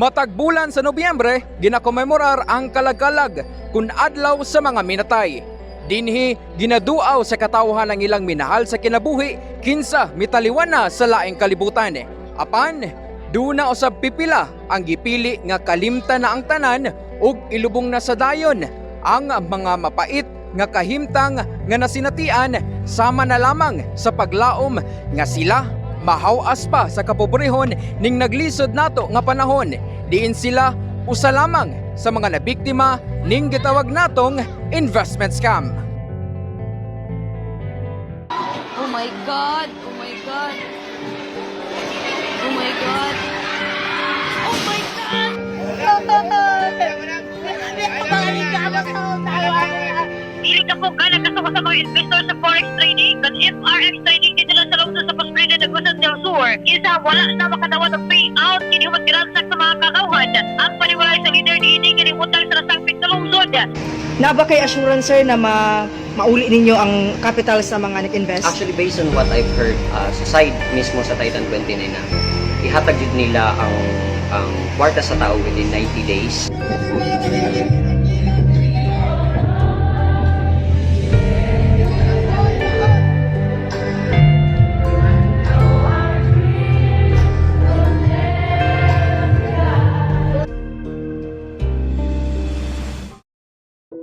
Matag bulan sa Nobyembre, ginakomemorar ang kalagkalag kun adlaw sa mga minatay. Dinhi ginaduaw sa katawhan ang ilang minahal sa kinabuhi kinsa mitaliwan na sa laing kalibutan. Apan duna usab pipila ang gipili nga kalimtan na ang tanan ug ilubong na sa dayon ang mga mapait nga kahimtang nga nasinatian sama na lamang sa paglaom nga sila mahawas pa sa kapobrehon ning naglisod nato nga panahon, diin sila usa lamang sa mga nabiktima ning gitawag natong investment scam. Oh my God! Oh my God! Oh my God! Oh my God! Dili ka po ka nagkasuko sa mga investor sa forex trading kan FRX trading dito lang sa lungsod sa Pastrina de Agusan del Sur. Kinsa wala na makadawat og payout kini human giransak sa mga kakawhan. Ang paniwala sa leader niini kini utang sa nasangpit sa lungsod. Na ba kay assurance, sir, na mauli ninyo ang capital sa mga nag-invest? Actually, based on what I've heard sa side mismo sa Titan 29 na ihatag jud nila ang kwarta sa tao within 90 days.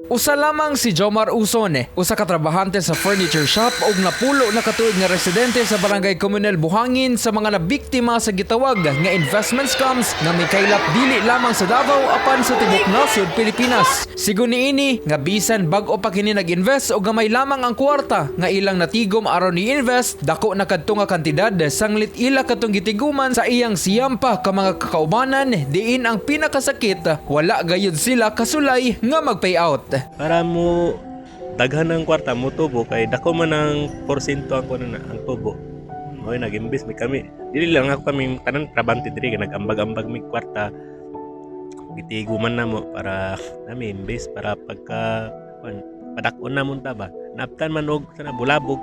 Usa lamang si Jomar Uson, usa ka trabahante sa furniture shop ug napulo na katuig nga residente sa Barangay Komunal Buhangin sa mga nabiktima sa gitawag nga investment scams nga mikaylap dili lamang sa Davao apan sa tibuok nasod Pilipinas. Sigon niini nga bisan bag-o pa kini nag-invest og gamay lamang ang kwarta nga ilang natigom aron ni-invest, dako na kadto nga kantidad sanglit ila katong gitiguman sa iyang siyam pa ka mga kakaubanan, diin ang pinakasakit, wala gayud sila kasulay nga mag-payout. Para mo daghan ng kwarta mo tubo kay dako man ang porsyento ang kuno na ang tubo. Moy nag-invest mi kami. Dili lang ako, kami tanan trabante diri kay nag-ambag-ambag mi kwarta. Gitigo man namo para nami invest para pagka kuan padak-on na ta ba. Naptan man og sana bulabog.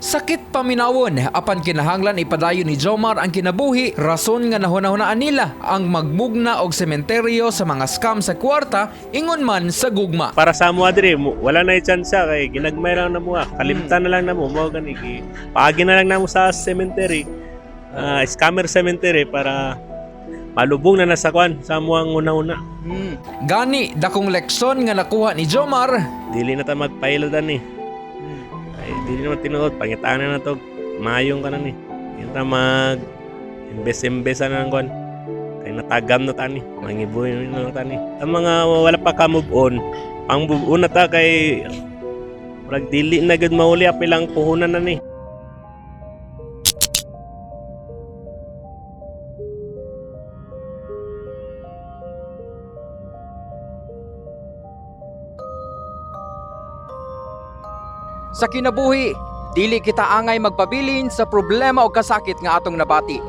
Sakit paminawon apan kinahanglan ipadayon ni Jomar ang kinabuhi, rason nga nahunahunaan nila ang magmugna og sementeryo sa mga scam sa kwarta ingon man sa gugma. Para sa amo diri mo, wala na tsansa kay ginagmay lang namo ah. Kalimtan na lang namo mo gani gi. Paagi na lang namo sa cemetery. Scammer cemetery para malubong na nasa kwan sa amo ang una-una. Gani dakong leksyon nga nakuha ni Jomar. Dili na ta magpaila ni. Ay, dili naman tinuod, pangitaan na to. Mayong ka na ni. Hindi ta mag invest-invest na ng kwan. Kay natagam na tani, mangibuhi na lang tani. Ang mga wala pa ka move on, pang move on na ta kay murag dili na gud mauli apil ang puhunan na ni. Sa kinabuhi, dili kita angay magpabilin sa problema o kasakit nga atong nabati.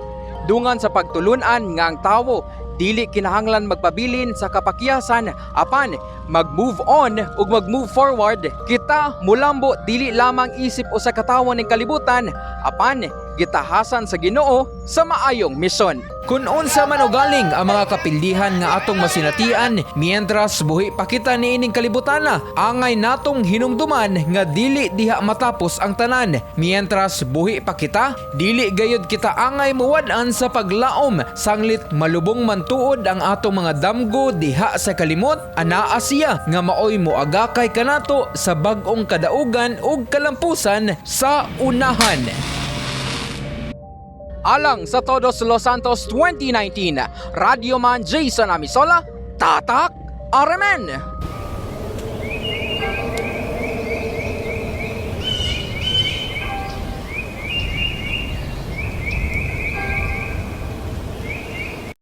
Dungan sa pagtulunan nga ang tawo dili kinahanglan magpabilin sa kapakyasan apan mag-move on ug mag-move forward, kita mulambo dili lamang isip usa ka tawo ning kalibutan apan gitahasan sa Ginoo sa maayong misyon. Kun unsa man ugaling ang mga kapildihan nga atong masinatian mientras buhi pa kita niining kalibutana, angay natong hinumduman nga dili diha matapos ang tanan. Mientras buhi pa kita, dili gayud kita angay muwad-an sa paglaom sanglit malubong man tuod ang atong mga damgo diha sa kalimot, anaa siya nga maoy moagakay kanato sa bag-ong kadaugan ug kalampusan sa unahan. Alang sa Todos Los Santos 2019, Radyo Man Jason Amisola, Tatak RMN!